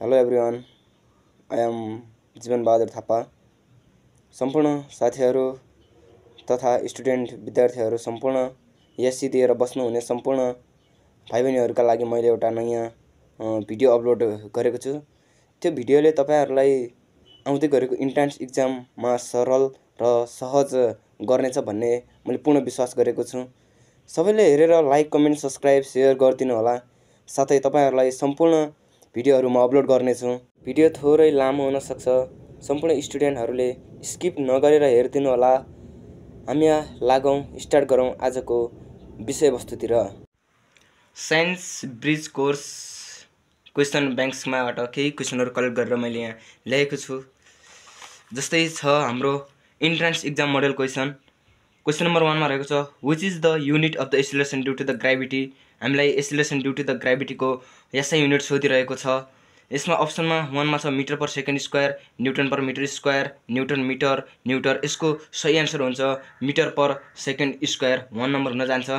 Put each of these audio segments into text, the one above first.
Hello everyone, I am जीवन बहादुर थापा। सम्पूर्ण साथीहरू तथा स्टुडेन्ट विद्यार्थीहरू सम्पूर्ण एससी दिएर बस्नुहुने सम्पूर्ण भाइ बहिनीहरूका लागि मैले एउटा नयाँ भिडियो अपलोड गरेको छु। त्यो भिडियोले तपाईहरुलाई आउँदै गरेको इन्ट्रान्स एक्जाममा सरल र सहज गर्नेछ भन्ने मैले पूर्ण विश्वास गरेको छु। सबैले हेरेर लाइक, कमेन्ट, सब्स्क्राइब, शेयर गरिदिनु होला। साथै तपाईहरुलाई सम्पूर्ण भिडियोहरू म अपलोड गर्नेछु। भिडियो थोरै लामो हुन सक्छ, सम्पूर्ण स्टुडेन्टहरूले स्किप नगरेर हेरिदिनु होला। हामी लागौं, स्टार्ट गरौं आजको विषयवस्तुतिर। साइन्स ब्रिज कोर्स क्वेशन ब्याङ्क्समाबाट केही क्वेशनहरू कलेक्ट गरेर मैले यहाँ ल्याएको छु। जस्तै छ हाम्रो entrance exam model question. Question number 1 मा रहेको छ, which is the unit of the acceleration due to the gravity. हामीलाई एक्सिलरेसन ड्यू टु द ग्राभिटीको एसआई युनिट सोधिरहेको छ। यसमा अप्सनमा 1 मा छ metre per second square, newton per metre square, newton metre, newton. यसको सही आन्सर हुन्छ metre per second square. 1 number हुन जान्छ।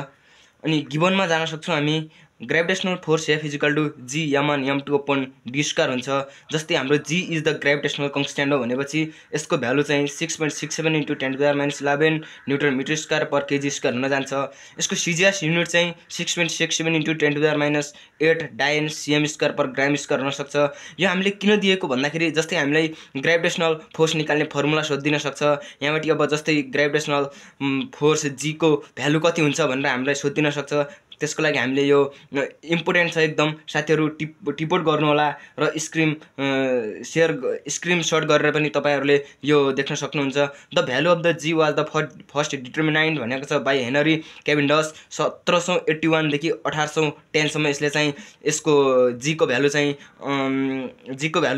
अनि गिभनमा जान सक्छौं हामी, gravitational force F equal to G m1 m2 upon d square हुन्छ। जस्तै हाम्रो G is the gravitational constant हो भनेपछि यसको भ्यालु चाहिँ 6.67 × 10⁻11 newton metre square per KG square हुन जान्छ। यसको सिजिएस युनिट चाहिँ 6.67 × 10⁻8 डायन cm स्क्वायर पर ग्राम स्क्वायर हुन सक्छ। यो हामीले किन दिएको भन्दाखेरि जस्तै हामीलाई ग्रेभिटेशनल फोर्स निकाल्ने फर्मुला सोधिदिन सक्छ। यहाँबाट अब जस्तै ग्रेभिटेशनल फोर्स G को भ्यालु कति हुन्छ भनेर हामीलाई सोधिदिन सक्छ। त्यसको लागि हामीले यो इम्पोर्टेन्ट छ एकदम। साथीहरू टिपोट गर्नु होला र स्क्रिनशट गरेर पनि तपाईहरुले यो देख्न सक्नुहुन्छ। The value of the G was the first determinant भनेको छ बाइ हेनरी क्याभेन्डस 1781 देखि 1810 सम्म। यसले चाहिँ यसको G को भ्यालु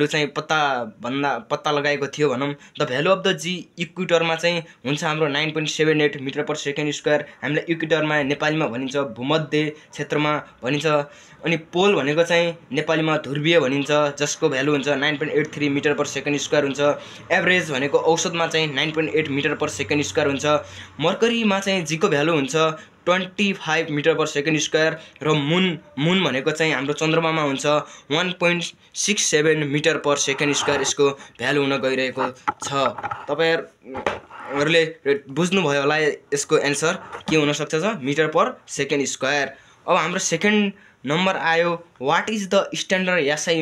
चाहिँ पत्ता लगाएको थियो भनौं। The value of the G इक्वेटरमा चाहिँ हुन्छ हाम्रो 9.78 मिटर पर सेकेन्ड स्क्वायर। हामीलाई इक्वेटरमा नेपालीमा भनिन्छ भूमध्य क्षेत्रमा भनिन्छ। अनि पोल भनेको चाहिँ नेपालीमा ध्रुवीय भनिन्छ, जसको भ्यालु हुन्छ 9.83 मिटर पर सेकेन्ड स्क्वायर हुन्छ। एभरेज भनेको औसतमा चाहिँ 9.8 मिटर पर सेकेन्ड स्क्वायर हुन्छ। मर्करीमा चाहिँ G को भ्यालु हुन्छ 25 मिटर पर सेकेन्ड स्क्वायर र मुन भनेको चाहिँ हाम्रो चन्द्रमामा हुन्छ 1.67 मिटर पर सेकेन्ड स्क्वायर यसको भ्यालु हुन गइरहेको छ। तपाईहरुले बुझ्नुभयो होला यसको एन्सर के हुन सक्छ छ मिटर पर सेकेन्ड स्क्वायर। अब हाम्रो सेकेन्ड नम्बर आयो, what is the standard SI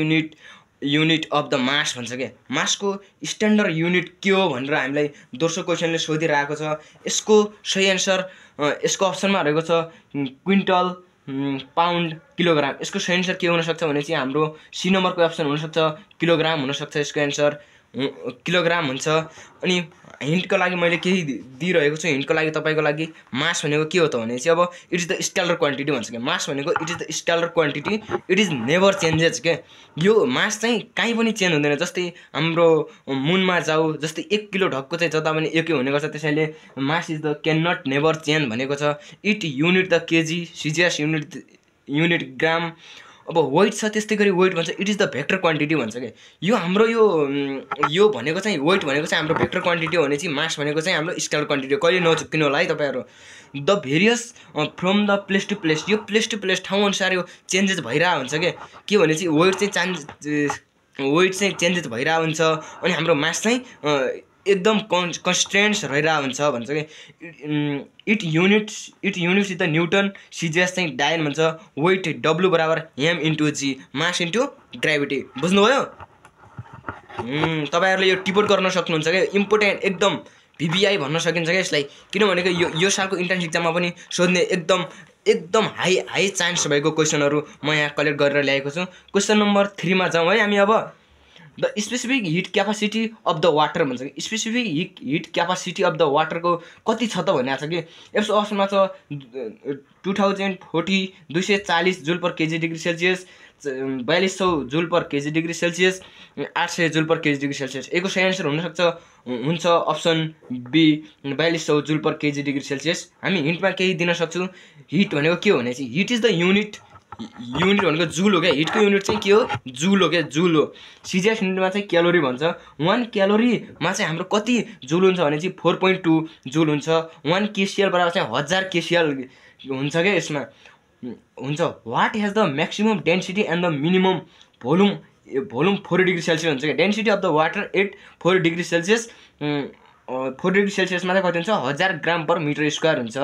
unit of the mass भन्छ के। मासको स्ट्यान्डर्ड युनिट के हो भनेर हामीलाई दोस्रो क्वेशनले सोधिरहेको छ। यसको सही आन्सर यसको अप्सनमा रहेको छ क्विन्टल, पाउन्ड, किलोग्राम। यसको सही आन्सर के हुन सक्छ भने चाहिँ हाम्रो सी नम्बरको अप्सन हुन सक्छ किलोग्राम हुन सक्छ। यसको आन्सर किलोग्राम हुन्छ। अनि हिन्टको लागि मैले केही दिइरहेको छु। हिन्टको लागि तपाईको लागि मास भनेको के हो त भने चाहिँ अब it is the scalar quantity भन्छ के। मास भनेको it is the scalar quantity, it is never changes के। यो मास चाहिँ कहीँ पनि चेन्ज हुँदैन। जस्तै हाम्रो मुनमा जाऊ, जस्तै 1 किलो ढक्को चाहिँ जता पनि एकै हुने गर्छ। त्यसैले mass is the can not never change भनेको छ। It unit the KG, CGS unit gram. अब वेट छ त्यस्तै गरी वेट भन्छ it is the vector quantity भन्छ के। यो हाम्रो यो भनेको चाहिँ वेट भनेको चाहिँ हाम्रो भेक्टर क्वान्टिटी हो भने चाहिँ मास भनेको चाहिँ हाम्रो स्केलर क्वान्टिटी हो। कहिले नचुक्किनु होला है तपाईहरु। The varies from the place to place, यो प्लेस टु प्लेस ठाउँ अनुसार यो चेन्जेस भइरा हुन्छ के भने चाहिँ वेट चाहिँ चेन्जेस भइरा हुन्छ। अनि हाम्रो मास चाहिँ एकदम कन्स्टेन्ट्स रहिरा हुन्छ भन्छ के। It units is the newton, CGS चाहिँ डायन भन्छ। वेट W बराबर m × G, मास × ग्राभिटी। बुझ्नुभयो? तपाईहरुले यो टिपोट गर्न सक्नुहुन्छ के। इम्पोर्टेन्ट एकदम VVI भन्न सकिन्छ के यसलाई। किनभने यो सालको इन्ट्रान्स एक्जाममा पनि सोध्ने एकदम हाई चान्स भएको क्वेशनहरु म यहाँ कलेक्ट गरेर ल्याएको छु। क्वेशन नम्बर 3 मा जाउँ है हामी। अब the specific heat capacity of the water भन्छ कि। Specific heat capacity of the वाटरको कति छ त भनेको छ कि। यसको अप्सनमा छ 2040 240 joule per KG degree Celsius, 4200 joule per KG degree Celsius, 800 joule per KG degree Celsius. यसको सही आन्सर हुन्छ option B 4200 joule per KG degree Celsius. हामी हिन्टमा केही दिन सक्छौं। हिट भनेको के हो भने चाहिँ हिट इज द युनिट भनेको जुल हो क्या। हिटको युनिट चाहिँ के हो? जुल हो क्या, जुल हो। सिजिएस युनिटमा चाहिँ क्यालोरी भन्छ। 1 क्यालोरीमा चाहिँ हाम्रो कति जुल हुन्छ भने चाहिँ 4.2 जुल हुन्छ। 1 केसिएल बराबर चाहिँ 1000 केसिएल हुन्छ क्या यसमा हुन्छ। What has the maximum density and the minimum volume volume 4 degree Celsius हुन्छ क्या। Density of the water at 4 degree Celsius 4 degree सेल्सियसमा चाहिँ कति हुन्छ 1000 ग्राम पर मिटर स्क्वायर हुन्छ।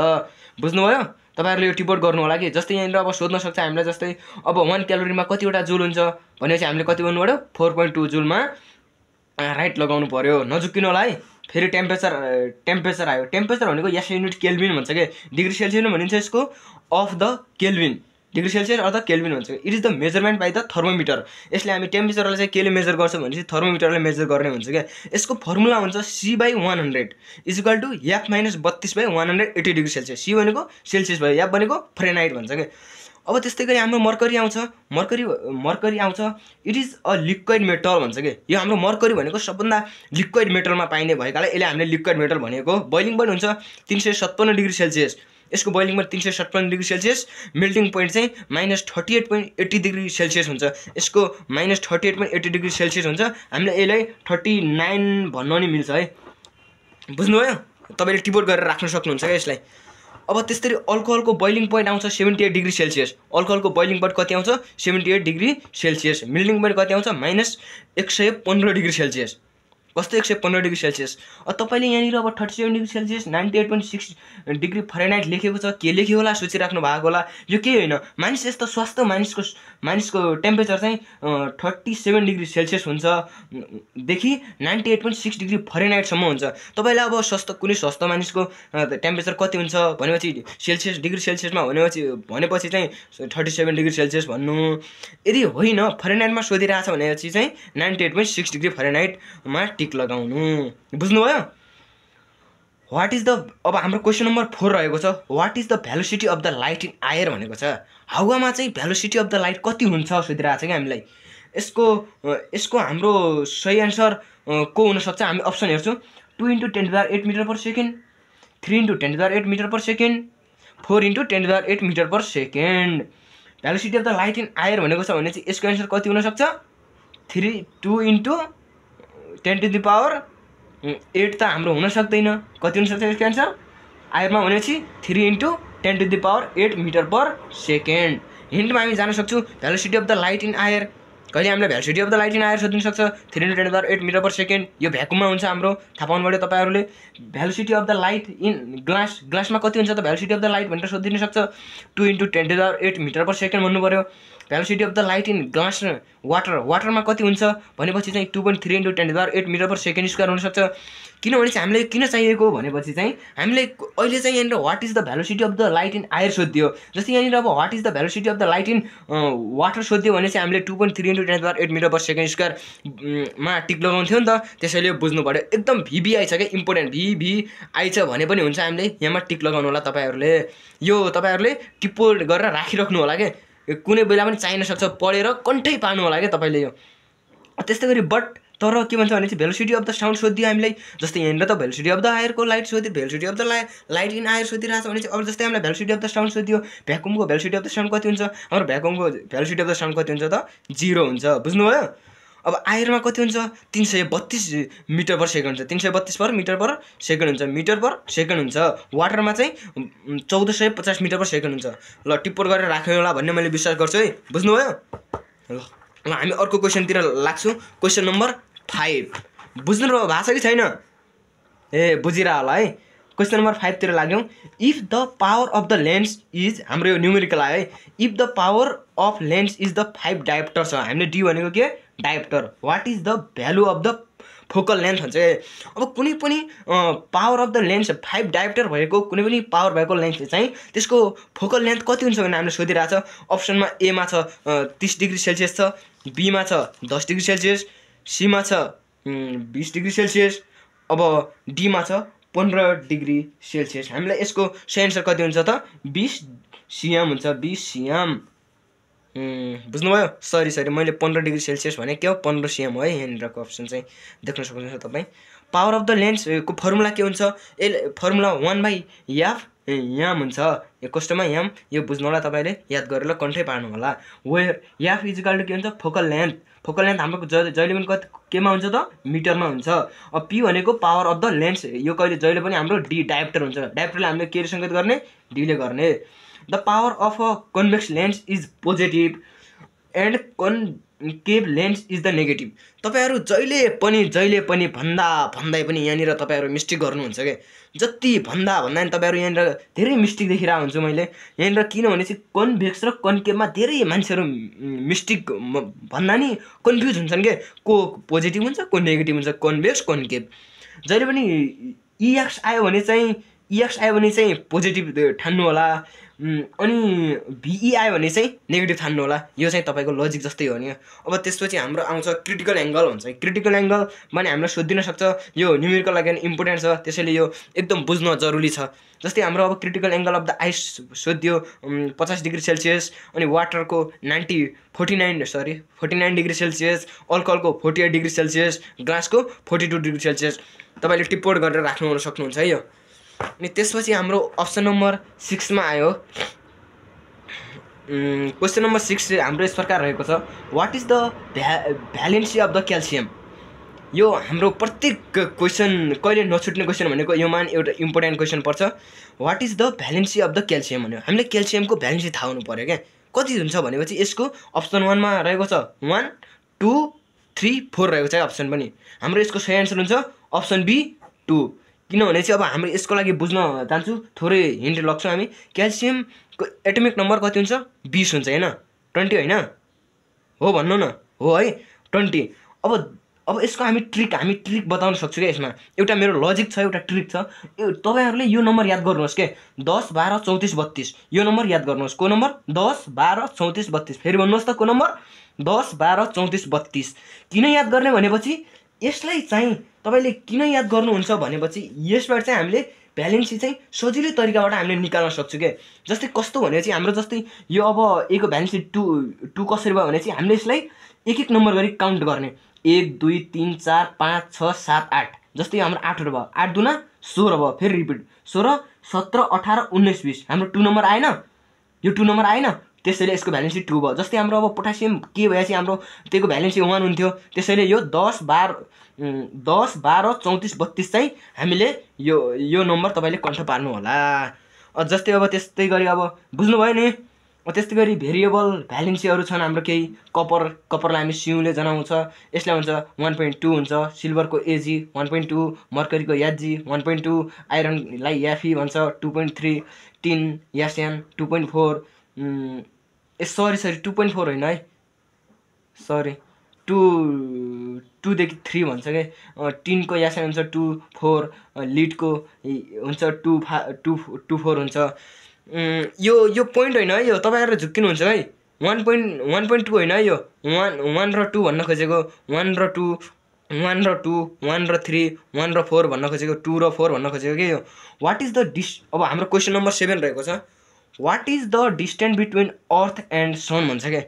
बुझ्नुभयो? तपाईँहरूले यो टिपोट गर्नु होला कि जस्तै यहाँनिर अब सोध्न सक्छ हामीलाई जस्तै अब 1 क्यालोरीमा कतिवटा जुल हुन्छ भनेपछि हामीले कति गर्नु पर्यो 4.2 जुलमा राइट लगाउनु पर्यो। नजुक्किनु होला है। फेरि टेम्परेचर आयो। टेम्परेचर भनेको एस युनिट केल्भिन भन्छ के। डिग्री सेल्सियस भनिन्छ यसको of the Calvin. Degree Celsius अर्थात् केल्भिन भन्छ। It is the measurement by the thermometer. यसले हामी टेम्परेचरलाई चाहिँ केले मेजर गर्छ भनेपछि थर्मोमिटरले मेजर गर्ने हुन्छ क्या। यसको फर्मुला हुन्छ C/100 equal to F - 32/180 degree Celsius. C भनेको सेल्सियस भयो, एफ भनेको फ्रेनहाइट भन्छ क्या। अब त्यस्तै गरी हाम्रो मर्करी आउँछ। मर्करी आउँछ। It is a liquid metal भन्छ कि। यो हाम्रो मर्करी भनेको सबभन्दा लिक्विड मेटलमा पाइने भएकाले यसले हामीले लिक्विड मेटल भनेको। बोइलिङ पोइन्ट हुन्छ 357 डिग्री सेल्सियस। यसको boiling point 357 degree Celsius. Melting point चाहिँ -38.80 डिग्री सेल्सियस हुन्छ। यसको -38.80 डिग्री सेल्सियस हुन्छ। हामीले यसलाई 39 भन्न नि मिल्छ है। बुझ्नुभयो? तपाईँले टिपोट गरेर राख्न सक्नुहुन्छ क्या यसलाई। अब त्यसरी अल्कोहलको बोइलिङ पोइन्ट आउँछ 78 डिग्री सेल्सियस। अल्कोहलको बोइलिङ पोइन्ट कति आउँछ 78 डिग्री सेल्सियस। मेल्टिङ पोइन्ट कति आउँछ -115 डिग्री सेल्सियस। कस्तो 115 डिग्री सेल्सियस। तपाईँले यहाँनिर अब 37 डिग्री सेल्सियस 98.6 डिग्री फरेनहाइट लेखेको छ। के लेख्यो होला सोचिराख्नु भएको होला। यो केही होइन, मानिस यस्तो स्वस्थ मानिसको टेम्परेचर चाहिँ 37 डिग्री सेल्सियस हुन्छ देखि 98.6 डिग्री फरेनहाइटसम्म हुन्छ। तपाईँलाई अब कुनै स्वस्थ मानिसको टेम्परेचर कति हुन्छ भनेपछि डिग्री सेल्सियसमा भनेपछि चाहिँ 37 डिग्री सेल्सियस भन्नु। यदि होइन फरेनहाइटमा सोधिरहेछ भनेपछि चाहिँ 98.6 डिग्री फरेनहाइटमा टिक लगाउनु। बुझ्नुभयो? वाट इज द अब हाम्रो क्वेसन नम्बर 4 रहेको छ। What is the velocity of the light in air भनेको छ। हावामा चाहिँ भेलोसिटी अफ द लाइट कति हुन्छ सोधिरहेको छ क्या हामीलाई। यसको हाम्रो सही एन्सर को हुनसक्छ हामी अप्सन हेर्छौँ। 2 × 10⁸ metre per second, 3 × 10⁸ metre per second, 4 × 10⁸ metre per second. Velocity of the light in air भनेको छ भने चाहिँ यसको एन्सर कति हुनसक्छ 2 × 10⁸ त हाम्रो हुन सक्दैन। कति हुनसक्छ यसको एन्सर एयरमा भनेपछि 3 × 10⁸ मिटर पर सेकेन्ड। हिन्टमा हामी जान सक्छौँ velocity of the light in air. कहिले हामीलाई velocity of the light in air सोधिन सक्छ 3 × 10⁸ मिटर पर सेकेन्ड। यो भ्याकुममा हुन्छ हाम्रो। थाहा पाउनु पऱ्यो तपाईँहरूले। Velocity of the light in ग्लासमा कति हुन्छ त भेलोसिटी अफ द लाइट भनेर सोधिन सक्छ 2 × 10⁸ मिटर पर सेकेन्ड भन्नु पऱ्यो। Velocity of the light in glass वाटरमा कति हुन्छ भनेपछि चाहिँ 2.3 × 10⁸ मिटर पर सेकेन्ड स्क्वायर हुनसक्छ। किनभने चाहिँ हामीलाई किन चाहिएको भनेपछि चाहिँ हामीले अहिले चाहिँ यहाँनिर what is the velocity of the light in air सोधियो। जस्तै यहाँनिर अब what is the velocity of the light in water सोधियो भने चाहिँ हामीले 2.3 × 10⁸ मिटर पर सेकेन्ड स्क्वायरमा टिक लगाउँथ्यो नि त। त्यसैले बुझ्नु पऱ्यो। एकदम VVI छ क्या, इम्पोर्टेन्ट VVI छ भने पनि हुन्छ हामीले यहाँमा टिक लगाउनु होला तपाईँहरूले। यो तपाईँहरूले टिपोट गरेर राखिराख्नु होला क्या। कुनै बेला पनि चाहिन सक्छ, पढेर कन्ठै पार्नु होला क्या तपाईँले यो। त्यस्तै गरी बट तर के भन्छ भने चाहिँ भेलोसिटी अफ द साउन्ड सोधियो हामीलाई। जस्तै यहाँनिर त भेलोसिटी अफ द एयरको लाइट सोधियो, velocity of the light in air सोधिरहेको छ भने चाहिँ अब जस्तै हामीलाई भेलोसिटी अफ द साउन्ड सोधियो। भ्याकुमको भेलोसिटी अफ द साउन्ड कति हुन्छ हाम्रो भ्याकुमको भेलोसिटी अफ द साउन्ड कति हुन्छ त 0 हुन्छ। बुझ्नुभयो? अब एयरमा कति हुन्छ 332 मिटर पर सेकेन्ड हुन्छ। 332 पर मिटर पर सेकेन्ड हुन्छ। मिटर पर सेकेन्ड हुन्छ। वाटरमा चाहिँ 1450 मिटर पर सेकेन्ड हुन्छ। ल टिप्पोट गरेर राख्नु होला भन्ने मैले विश्वास गर्छु है। बुझ्नुभयो? ल हामी अर्को क्वेसनतिर लाग्छौँ। क्वेसन नम्बर 5 बुझ्नु भएको छ कि छैन? बुझिरह होला है। क्वेसन नम्बर 5 तिर लाग्यौँ। If the power of the lens is हाम्रो यो न्युमेरिकल आयो है। If the power of lens is the 5 dioptre छ। हामीले डी भनेको के dioptre. What is the value of the focal length भन्छ। अब कुनै पनि power of the lens 5 dioptre भएको कुनै पनि पावर भएको लेन्स चाहिँ त्यसको फोकल लेन्थ कति हुन्छ भनेर हामीले सोधिरहेको छ। अप्सनमा एमा छ 30 डिग्री सेल्सियस छ, बीमा छ 10 डिग्री सेल्सियस, सीमा छ 20 डिग्री सेल्सियस, अब डीमा छ 15 डिग्री सेल्सियस। हामीलाई यसको सही एन्सर कति हुन्छ त 20 सिएम हुन्छ। 20 सिएम। बुझ्नुभयो? सरी मैले 15 डिग्री सेल्सियस भने के हो 15 सिएम हो है। यहाँनिरको अप्सन चाहिँ देख्न सक्नुहुन्छ तपाईँ। पावर अफ द लेन्सको फर्मुला के हुन्छ? फर्मुला 1/f याम हुन्छ। यो कस्टमा याम यो बुझ्नु होला तपाईँले, याद गरेर कन्ठै पार्नु होला। वेयर एफ इजिकल टु के हुन्छ फोकल लेन्थ। फोकल लेन्थ हाम्रो जहिले पनि केमा हुन्छ त मिटरमा हुन्छ। अब पी भनेको पावर अफ द लेन्स। यो कहिले जहिले पनि हाम्रो डी डायोप्टर हुन्छ। डायोप्टरले हामीले के सङ्केत गर्ने डीले गर्ने। The power of a convex lens is positive and cave lens is the negative. तपाईहरु जहिले पनि भन्दै पनि यहाँनिर तपाईहरु मिस्टेक गर्नुहुन्छ के। जति भन्दा नि तपाईहरु यहाँनिर धेरै मिस्टेक देखिरहेको हुन्छु मैले यहाँनिर, किनभने चाहिँ कन्भेक्स र कन्केभमा धेरै मान्छेहरु मिस्टेक भन्दा नि कन्फ्युज हुन्छन् के, को पोजिटिभ हुन्छ को नेगेटिभ हुन्छ, कन्भेक्स कन्केभ। जहिले पनि EX आयो भने चाहिँ पोजिटिभ ठान्नु होला, अनि VE आयो भने चाहिँ नेगेटिभ ठान्नु होला। यो चाहिँ तपाईको लजिक जस्तै हो नि। अब त्यसपछि हाम्रो आउँछ क्रिटिकल एंगल हुन्छ। क्रिटिकल एंगल माने हामीलाई सोधिन सक्छ, यो न्युमेरिकल लागि इम्पोर्टेन्ट छ, त्यसैले यो एकदम बुझ्न जरुरी छ। जस्तै हाम्रो अब critical angle of the ice सोधियो 50 डिग्री सेल्सियस, अनि वाटरको 49 डिग्री सेल्सियस, अल्कोहलको 48 डिग्री सेल्सियस, ग्लासको 42 डिग्री सेल्सियस। तपाईले टिपोट गरेर राख्नु सक्नुहुन्छ है यो। अनि त्यसपछि हाम्रो अप्सन नम्बर 6 मा आयो। क्वेशन नम्बर 6 हाम्रो यस प्रकार रहेको छ, what is the valency of the calcium. यो हाम्रो प्रत्येक क्वेशन कहिले नछुट्ने क्वेशन भनेको यो मान एउटा इम्पोर्टेन्ट क्वेशन पर्छ। What is the valency of the calcium भन्यो, हामीले क्याल्सियमको भ्यालेन्सी थाहा हुनु पर्यो क्या। कति हुन्छ भनेपछि यसको अप्सन 1 मा रहेको छ 1 2 3 4 रहेको छ अप्सन पनि। हाम्रो यसको सही आन्सर हुन्छ अप्सन बी 2। किनभने चाहिँ अब हाम्रो यसको लागि बुझ्न जान्छु, थोरै हिन्ट लग्छौँ हामी। क्याल्सियमको एटमिक नम्बर कति हुन्छ 20 हुन्छ हैन, 20 हैन हो भन्नु न, हो है 20। अब यसको हामी ट्रिक बताउन सक्छु क्या। यसमा एउटा मेरो लजिक छ, एउटा ट्रिक छ। तपाईहरुले यो नम्बर याद गर्नुहोस् के, 10 12 34 32 यो नम्बर याद गर्नुहोस्। को नम्बर 10 12 34 32, फेरि भन्नुहोस् त को नम्बर 10 12 34 32। किन याद गर्ने भनेपछि यसलाई चाहिँ तपाईले किन याद गर्नुहुन्छ भनेपछि यसबाट चाहिँ हामीले भ्यालेन्सी चाहिँ सजिलै तरिकाबाट हामीले निकाल्न सक्छौँ के। जस्तै कस्तो भनेपछि हाम्रो जस्तै यो अब A को भ्यालेन्सी 2 कसरी भयो भने चाहिँ हामीले यसलाई एक नम्बर गरी काउन्ट गर्ने, 1 2 3 4 5 6 7 8। जस्तै हाम्रो 8 भयो, 8 दुना 16 भयो, फेरि रिपिट 16 17 18 19 20। हाम्रो 2 नम्बर आएन, यो 2 नम्बर आएन, त्यसैले यसको भ्यालेन्सी 2 भयो। जस्तै हाम्रो अब पोटासियम के भएपछि हाम्रो त्यसको भ्यालेन्सी 1 हुन्थ्यो, त्यसैले यो 10 12 34 32 चाहिँ हामीले यो नम्बर तपाईले कन्ठ पार्नु होला। जस्तै अब त्यस्तै गरी अब बुझ्नुभयो नि। त्यस्तै गरी भेरिएबल भ्यालेन्सीहरू छन् हाम्रो केही। कपरलाई हामी सिउले जनाउँछ, यसलाई हुन्छ 1.2 हुन्छ, सिल्भरको Ag 1.2, मर्करीको Ag 1.2, आइरनलाई Fe भन्छ 2.3, टिन Sn 2.4, सरी 2.4 होइन है, सरी 2 देखि 3 भन्छ के। टिनको Sn हुन्छ 2 4, लिडको हुन्छ 2 4 हुन्छ। यो पोइन्ट होइन है, यो तपाईहरुले झुक्किनुहुन्छ है। 1.2 होइन है, यो 1 र 2 भन्न खोजेको, 1 र 2 1 र 2 1 र 3 1 र 4 भन्न खोजेको, 2 र 4 भन्न खोजेको के यो। व्हाट इज द अब हाम्रो क्वेशन नम्बर 7 रहेको छ, what is the distance between earth and सन भन्छ के।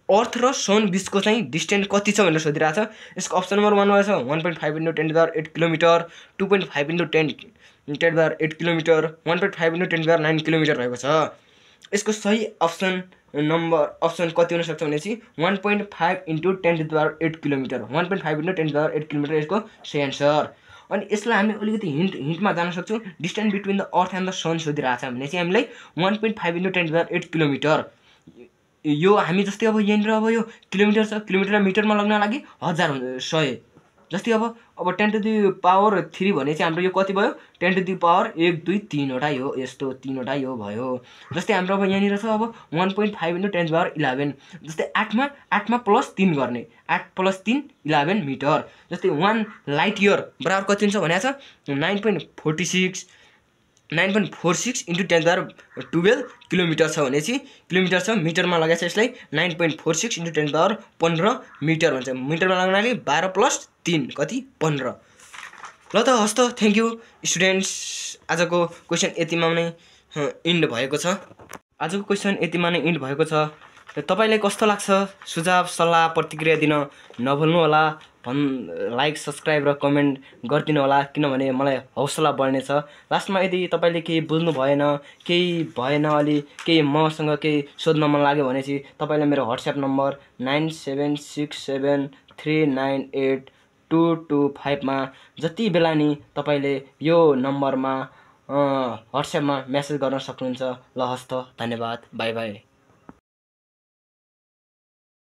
अर्थ र सन बिचको चाहिँ डिस्टेन्स कति छ भनेर सोधिरहेको छ। यसको अप्सन नम्बर 1 मा छ 1.5 × 10⁸ किलोमिटर, 2.5 × 10⁸ किलोमिटर, 1.5 × 10⁹ किलोमिटर रहेको छ। यसको सही अप्सन कति हुन सक्छ भनेपछि 1.5 × 10⁸ किलोमिटर, 1.5 × 10⁸ किलोमिटर यसको सही आन्सर। अनि यसलाई हामीले अलिकति हिन्टमा जान सक्छौँ। Distance between the earth and the sun सोधिरहेको छ भने चाहिँ हामीलाई 1.5 × 10⁸ किलोमिटर। यो हामी जस्तै अब यहाँनिर अब यो किलोमिटर छ, किलोमिटर मिटरमा लग्न लागि 1000 100। जस्तै अब 10⁻³ भने चाहिँ हाम्रो यो कति भयो 10⁻1 2 3 वटा यो यस्तो 3 वटा यो भयो। जस्तै हाम्रो अब यहाँनिर छ अब 1.5 × 10⁻11। जस्तै 8 मा +3 गर्ने, 8 + 3 11 मिटर। जस्तै 1 लाइट इयर बराबर कति हुन्छ भनेको छ 9.46 × 10⁻12 किलोमिटर छ भनेपछि किलोमिटर छ, मिटरमा लगाएछ यसलाई 9.46 × 10⁻15 मिटर भन्छ। मिटरमा लाग्नाले 12 + 3 कति 15। ल त हस् त, थ्याङ्क यू स्टुडेन्ट्स। आजको क्वेसन यतिमा नै इन्ड भएको छ। तपाईलाई कस्तो लाग्छ? सुझाव सल्लाह प्रतिक्रिया दिन नभुल्नु होला। लाइक सब्सक्राइब र कमेन्ट गरिदिनु होला, किनभने मलाई हौसला बढ्नेछ। लास्टमा यदि तपाईले केही बुझ्नु भएन, अलि केही मसँग केही सोध्न मन लाग्यो भने चाहिँ तपाईले मेरो WhatsApp नम्बर 9767398225 मा जति बेला नि तपाईले यो नम्बरमा WhatsApp मा मेसेज गर्न सक्नुहुन्छ। ल हस् त, धन्यवाद, बाई बाई।